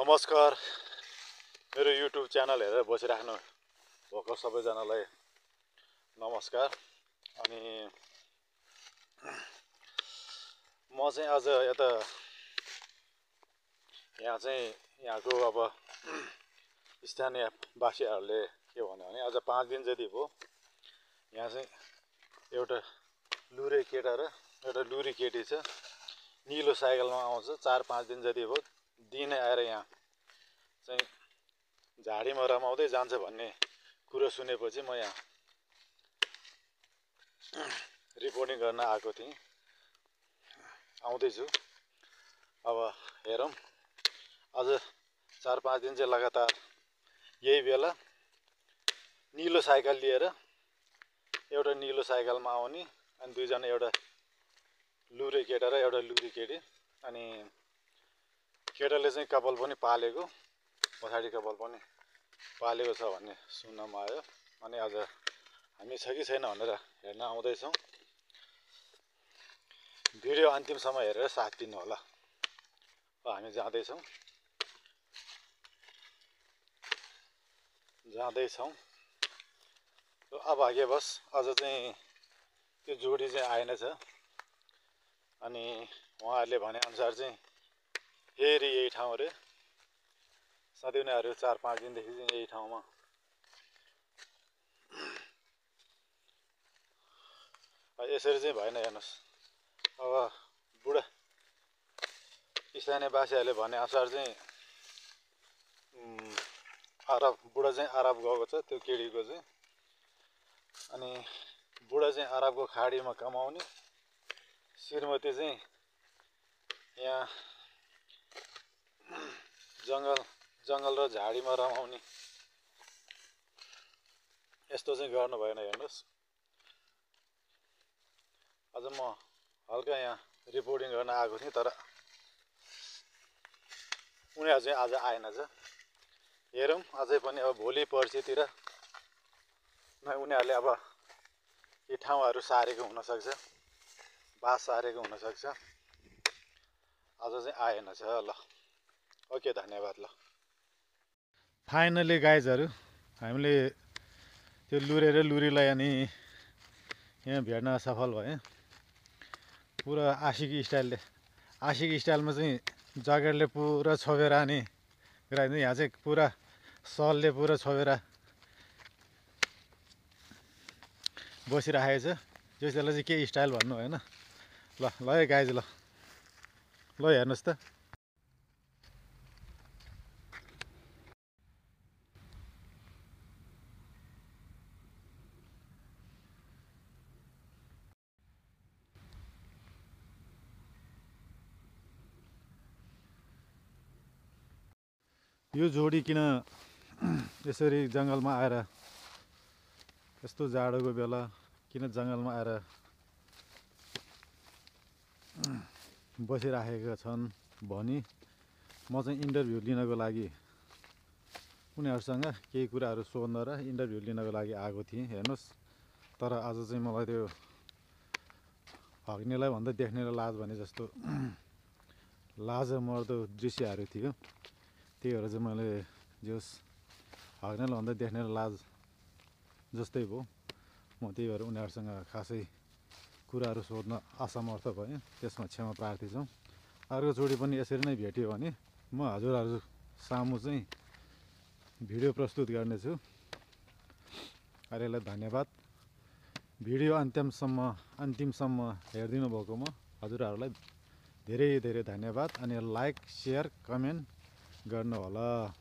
नमस्कार। मेरो YouTube channel हेरेर बसिराख्नु भएको सबैजनालाई नमस्कार। अनि म चाहिँ आज यता यहाँको अब स्थानीय वासीहरूले के भन्यो भने आज 5 दिन जति भयो यहाँ चाहिँ एउटा लुरे केटा र एउटा लुरी केटी छ। निलो साइकलमा आउँछ। 4-5 दिन जति भयो दिनै आएर यहाँ चाहिँ झाडीमा रमाउँदै जान्छ भन्ने कुरो सुनेपछि म यहाँ रिपोर्टिङ गर्न आएको थिएँ। आउँदैछु। अब हेरौँ आज 4-5 दिन चाहिँ लगातार यही बेला निलो साइकल लिएर एउटा निलो साइकलमा आउने अनि दुईजना एउटा लुरे केटा र एउटा लुरी केटी। अनि केटाले चाहिँ कपाल पनि पालेको, पछाडि कपाल पनि पालेको छ भन्ने सुन्नमा आयो। अनि आज हामी छ कि छैन भनेर हेर्न आउँदैछौँ। भिडियो अन्तिमसम्म हेरेर साथ दिनु होला। हामी जाँदैछौँ। अभाग्यवश आज चाहिँ त्यो जोडी चाहिँ आएनछ। अनि उहाँहरूले भनेअनुसार चाहिँ फेरि यही ठाउँ रे। सधैँ उनीहरू 4-5 दिनदेखि चाहिँ यही ठाउँमा यसरी चाहिँ भएन। हेर्नुहोस्, अब बुढा स्थानीयवासीहरूले भनेअनुसार चाहिँ बुढा चाहिँ अरब गएको छ त्यो केटीको चाहिँ। अनि बुढा चाहिँ अरबको खाडीमा कमाउने, श्रीमती चाहिँ यहाँ जङ्गल र झाडीमा रमाउने। यस्तो चाहिँ गर्नु भएन। हेर्नुहोस्, आज म हल्का यहाँ रिपोर्टिङ गर्न आएको थिएँ तर उनीहरू चाहिँ आज आएनछ। हेरौँ अझै पनि अब भोलि पर्सितिर उनीहरूले अब यी ठाउँहरू सारेको हुनसक्छ, बास सारेको हुनसक्छ। आज चाहिँ आएनछ। ल ओके, धन्यवाद। ल फाइनली गाइजहरू हामीले त्यो लुरे र लुरीलाई अनि यहाँ भेट्न सफल भएँ। पुरा आशिक स्टाइलमा चाहिँ ज्याकेटले पुरा छोपेर अनि गराइदिन्छ। यहाँ चाहिँ पुरा सलले पुरा छोपेर बसिराखेको छ। यसलाई चाहिँ के स्टाइल भन्नु होइन। ल है गाइज, ल हेर्नुहोस् त। यो जोडी किन यसरी जङ्गलमा आएर, यस्तो जाडोको बेला किन जङ्गलमा आएर बसिराखेका छन् भनी म चाहिँ इन्टरभ्यू लिनको लागि उनीहरूसँग केही कुराहरू सोध्न र इन्टरभ्यू लिनको लागि आएको थिएँ। हेर्नुहोस्, तर आज चाहिँ मलाई त्यो हग्नेलाई भन्दा देख्नेलाई लाज भने जस्तो लाजमर्दो दृश्यहरू थियो। त्यही भएर चाहिँ मैले जस हग्नेलाई भन्दा देख्नेलाई लाज जस्तै भयो। म त्यही भएर उनीहरूसँग खासै कुराहरू सोध्न असमर्थ भएँ। त्यसमा क्षमा प्रार्थी छौँ। अर्कोचोटि पनि यसरी नै भेट्यो भने म हजुरहरू सामु चाहिँ भिडियो प्रस्तुत गर्नेछु। अहिलेलाई धन्यवाद। भिडियो अन्तिमसम्म हेरिदिनु भएकोमा हजुरहरूलाई धेरै धेरै धन्यवाद। अनि लाइक, सेयर, कमेन्ट गर्नु होला।